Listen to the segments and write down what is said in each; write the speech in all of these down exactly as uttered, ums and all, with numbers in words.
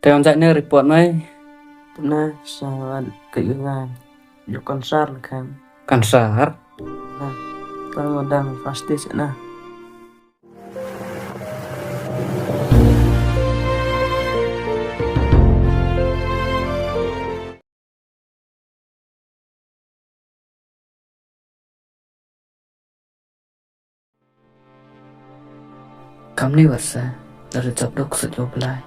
Te wan jait ne report mai. Te na sa wan ka yu nga. Yu kansar la khan. Kansar? Na, tang wan dang pasti sa na. Kamni warsa, la rejap dok sa jo Blai.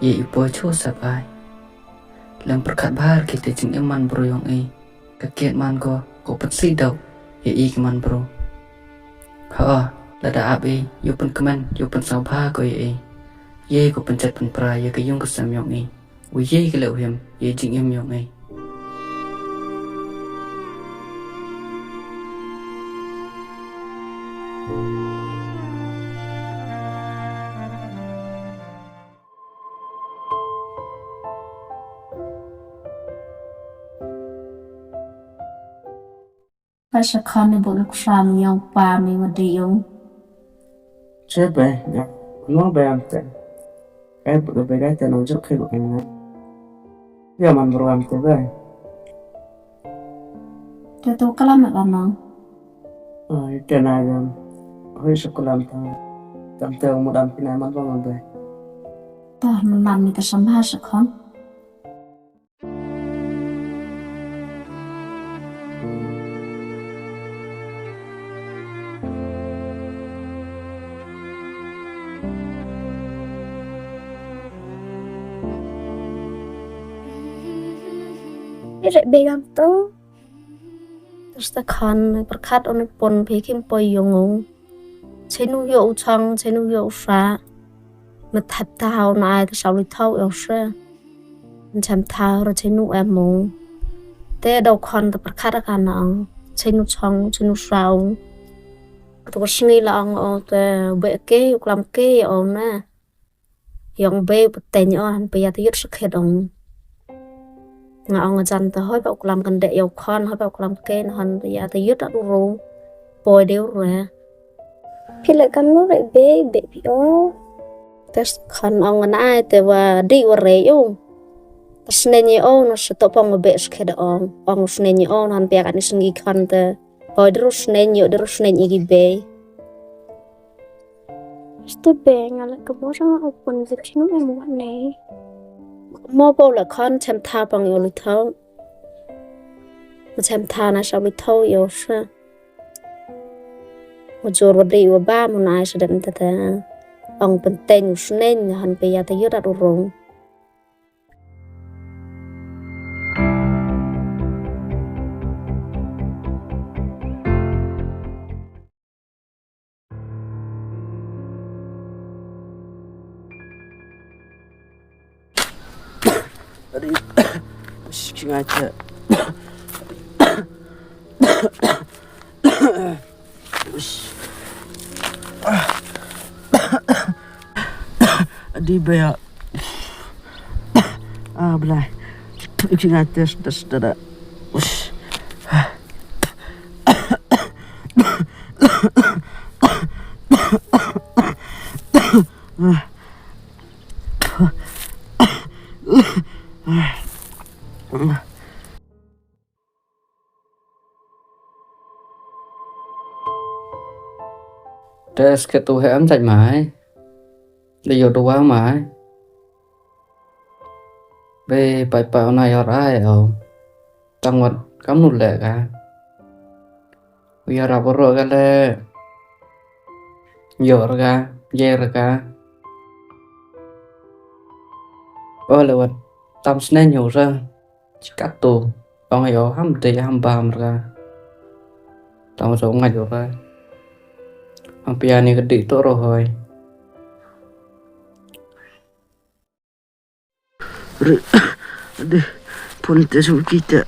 Ye i poi chu sap ai. Lem pyrkhat bha ki te jingim man bru yong i. Ka kiad man ko, ko pynsih dok, ye i ki man bru. Ha, lada ap i, yow pynkmen, yow pynsaw bha ko ye i. Ye ko pynchat pynpra, ye ka yung ka sem yong i. U ye ka leh u him, ye jingim yong i. Ka sa khan i bun ksa mi yong pa mi wa di yong. Che be, ya, no be am te. Kai bu be kai te nong juk kai bu kai na. Ya man bru am te be. Te tu kalam na nong. Ai, te na ya. Hoi sa kalam ta. Tam te mu dam pina man ba man be. Ta man mi ta sambha sa khan. Ire begam to. Tæ sa khan pyrkhat o ni pon phi kim poi yong o. Chenu yoh u chong, chenu yoh u sa. Ma thap thaw na ai ta sa u li thaw yoh sa. Cham thaw ra chenu em o. Te daw khan ta pyrkhat ka na ong. Chenu chong, chenu sa ong. Tu ka sngi la ong o te be ke, u klam ke ong na. Yong be u pteng o, han pia ta yut sakhet ong. Nga ong jan ta hoi ba u klam kan de yow khan, hoi ba u klam ke, han pia ta yut a u ro. Poi de u re. Phi le kam no re be, be phi o. Te khan ong na ai te wa di wa re o. Ta sneng o, no sa to pong be sakhet ong. Ong sneng o, han pia kan i sngi khan te. Hoi de ru sneng o, de ru sneng i ki be. Stu be nga la ka mo sa nga o pun zip chinu em wa ne. Mo po la khan chem tha pang yo lu thaw. Ma chem tha na sa lu thaw yo sa. Mo jor wa dei wa ba mo na ai sa dem ta ta. Ong pynten u sneng han pia ta yut a u rong. Adi, ush, ki ngai te. Ush. Adi baya. Ah, belai. Ki ngai te, te, te, te. Ush. Te skhet tu he em jait mai. Le yoh duwa mai. Be pai pa na yor ai o. Tang wat kam nu le ka. Wi yarap ro ka le. Yor ka, yer ka. O le wat tam sneng yo sa. Chikat tu. Ong yo ham te ham bam ka. Tang so ngai yo ka. Ang pia ni ka di to ro hoi. Re, ade, pun te su kita.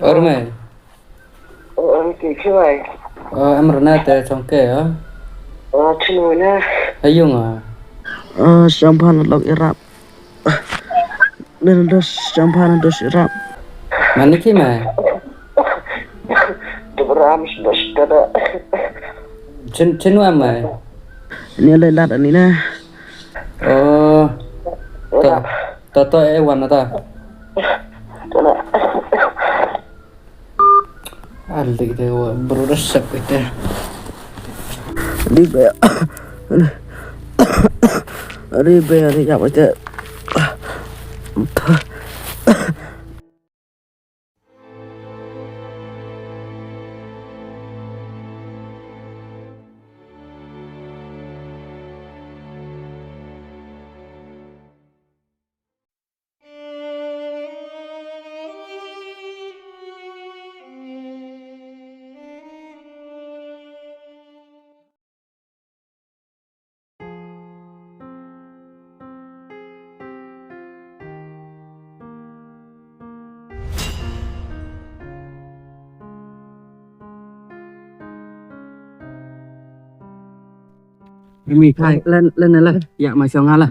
Ar Mai. Ơ, ơ, ki, ki mai. Ơ, em rna te chong ke, ơ. Ơ, chinu na. Ayung, ơ. Ơ, Syamphan lok irap. Nendo Syamphan dos irap. Mani ki mai? Dubram dos tada. Chin, chin wa mai? Ni le lat ani na. Ơ. To, to, to, e wan na ta. Alik de wa bro da sep ite. Ribe. Ribe, ribe ite. Mi khai len, len, len. Ya, mai song hala.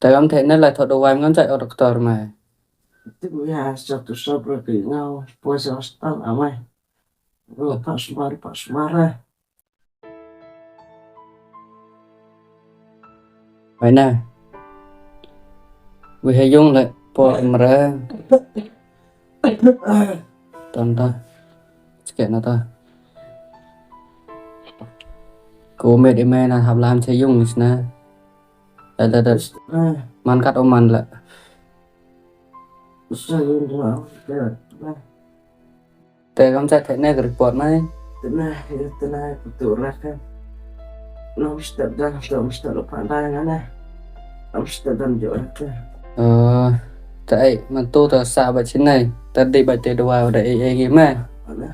Te kam thei ne lai thoh dawai ngam chai o doktor mai. Ti ya sa tu sa bro ki ngau poi sa hospital amai. Ngau pa sumar, pa sumar eh. Mai na. Wi ha yung le por mre. Ton ta. Sket na ta. Ko met i me na hap lam che yung is na. Da, da, da. Man kat o man la. Sa yung da. Te kam chai thei ne ka report mai. Tena, ya tena, kutu rakan. Nom step dan, nom step lo pandai ngana. Nom step dan jo rakan. Ơ, te ai, man tu ta sa ba chin nai. Ta di ba te dua da ai ai gi mai. Ana.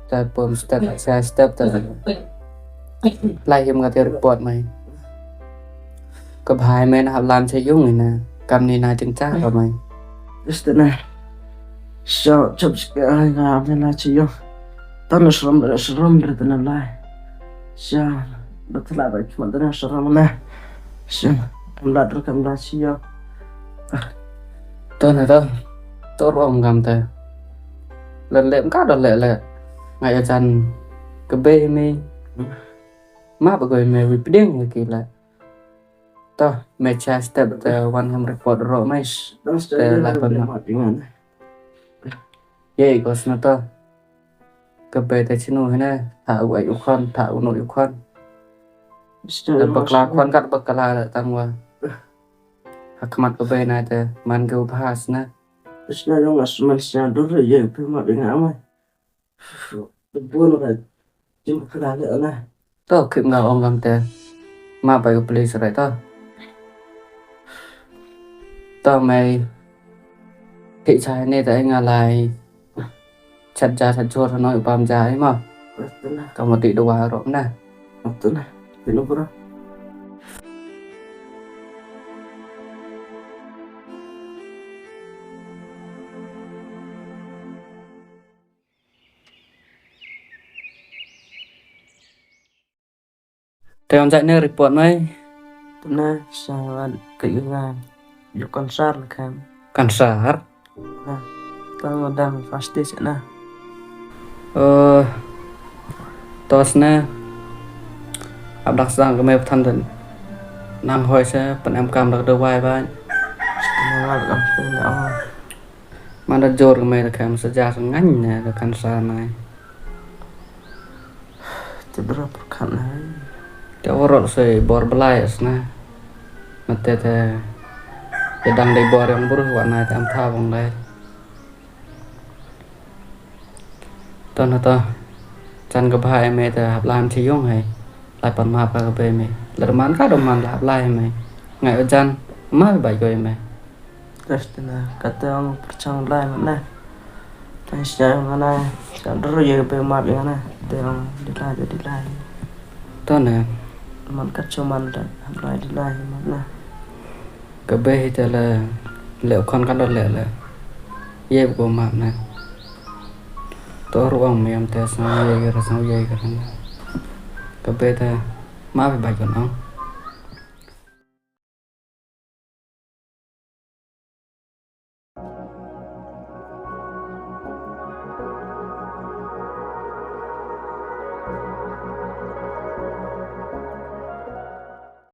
Ta pom step, sa step ta. Lai him ka te report mai. Ka bhai me na hap lam che yung ni na. Kam ni na ching cha ka mai. Is te na. Sa chop ska ai nga me na che yung. Tan srom, srom re te na lai. Sa, ba tla ba khmat te na srom na. Sa, kam la dr kam la che yung. To na to. To rom kam te. Le le ka do le le. Ngai ya chan. Ka be me. Ma ba ko me wi pdeng ya ki la. To, me cha step te wan ham report ro mai. Te la pan ma. Ye, ko sna to. Ka be te chinu hene, tha u ai u khon, tha u no u khon. Te bakla khon kat bakla la tang wa. Ha khmat ka be na te, man ka u bha sna. Sna yong as man sna dur ye, pe ma be nga mai. Bun ka jim khada le na. To khip nga ong kam te. Ma pai ka police rai to. To mai. Thik chai ne te nga lai. Chat ja chat jor no pam ja ai ma. Tena. Ka mo ti dua ro na. Tena. Pino pura. Te wan jai ne report mai. Tena sa wan ka yu nga. Yu kansar la kan. Kansar? Na, ta wan dang fast stage na. Eh, to sna. Ap dak sang ka me pthan den. Nang hoi se, pan em kam dak dawai ba. Tena wan kam tena. Manda jor ka me da kam sa ja sa ngan ne da kan sa nai. Te bra pyrkhat nai. Te warot se bor Blai sna. Mate te. Te dang dei bor yong bru wa nai te am tha bong dai. To na to. Chan ka bha e me te hap lai am chi yong hai. Lai pan map ka ka be me. La man ka do man la hap lai me. Ngai o jan ma ba yoi me. Tes te na ka te ong pyrchang lai man na. Tang sia yong na. Chan ru ye ka be map yong na. Te ong di lai te di lai. To na. Man ka cho man da hap lai di lai man na. Ka be hi te la le khon ka do le le. Ye ko map na. To ruang me am te sang ye ka ra sang ye ka ra na. Ka be te map ba ko na.